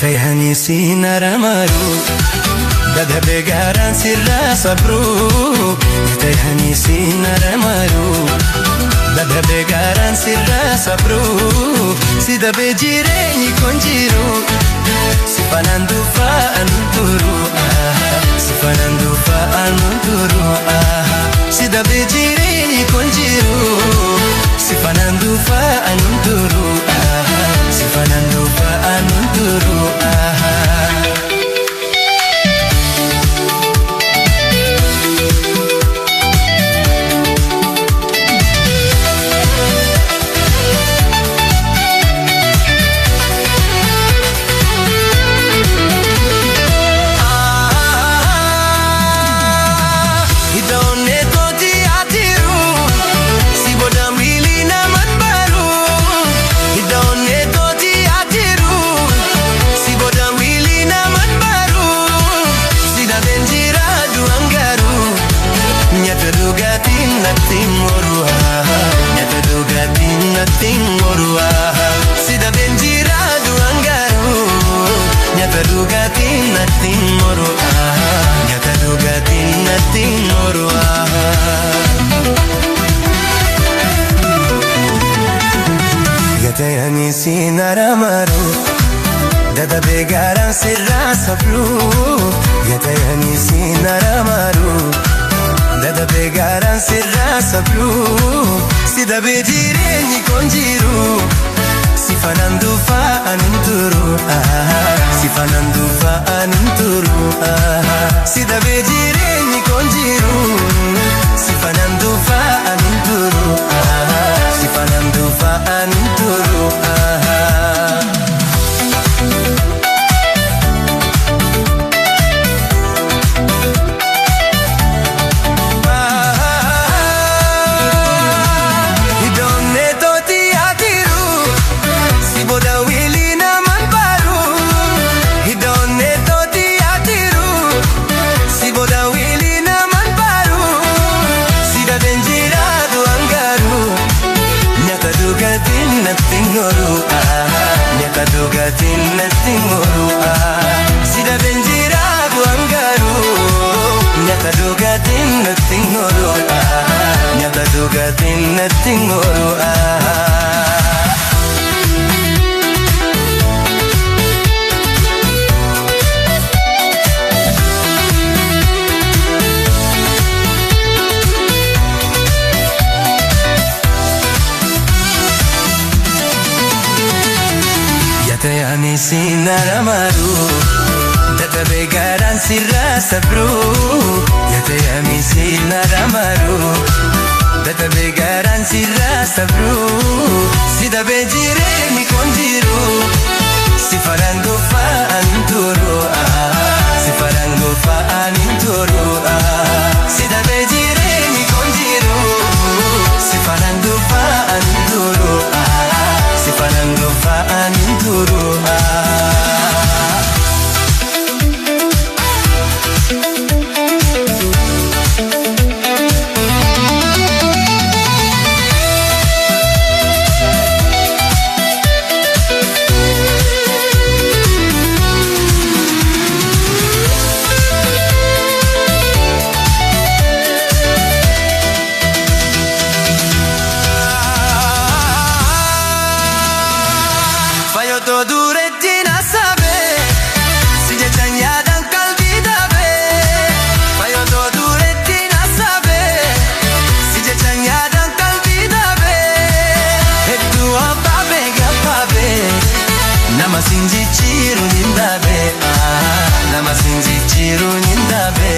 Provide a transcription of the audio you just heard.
Yatayani sinaramaru dadhabe gaaraan sirraa sabru. Yatayani sinaramaru dadhabe gaaraan sirraa sabru. Si dabee jireenyi kun jiru si fanaan dhufaa anuun turu, si fanaan dhufaa anuun turu. Si dabee jireenyi kun jiru si fanaan dhufaa anuun turu, si fanaan dhufaa anuun turu. Iddoon tooti atiiru si booda miilii naman baru. Iddoon tooti atiiru si booda miilii naman baru. Si dhabeen jira du'an garuu nyaata dhugaatiin natti moru, nyaata dhugaatiin natti moru. Si dhabeen jira du'an garuu nyaata dhugaatiin natti moru, nyaata dhugaatiin natti moru. Gatayani sinaramaru dadhabee gaaraan sirraa sabru. Gatayani sinaramaru dadhabee gaaraan sirraa sabru. Si dabee jireenyi kun jiru si fanaan dhufaa anuun turu, si fanaan dhufaa anuun turu. Si dabee jireenyi kun jiru si fanaan dhufaa anuun turu, si fanaan dhufaa anuun turu. Iddoon tooti atiiru si booda wiilii naman baru. Iddoon tooti atiiru si booda wiilii naman baru. Si dhabeen jira du'an garuu nyaata dhugaatiin natti ngoru, nyaata dhugaatiin natti ngoru. Si dhabeen jira du'an garuu nyaata dhugaatiin natti ngoru, nyaata dhugaatiin natti ngoru. Yatayani sinaramaru dadhabee gaaraan sirraa sabru. Yatayani sinaramaru dadhabee gaaraan sirraa sabru. Si dabee jireenyi kun jiru si fanaan dhufaa anuun turu, si fanaan dhufaa anuun turu. Si dabee jireenyi kun jiru si fanaan dhufaa anuun turu, si fanaan dhufaa anuun turu. Fayyotoo dureetti naasaabe si jechaan yaadaan qalbii dhabe. Fayyotoo dureetti naasaabe si jechaan yaadaan qalbii dhabe. Hedduu abbaabe gabbaabe nama siin jijjiiru hin dhabe, nama siin jijjiiru hin dhabe.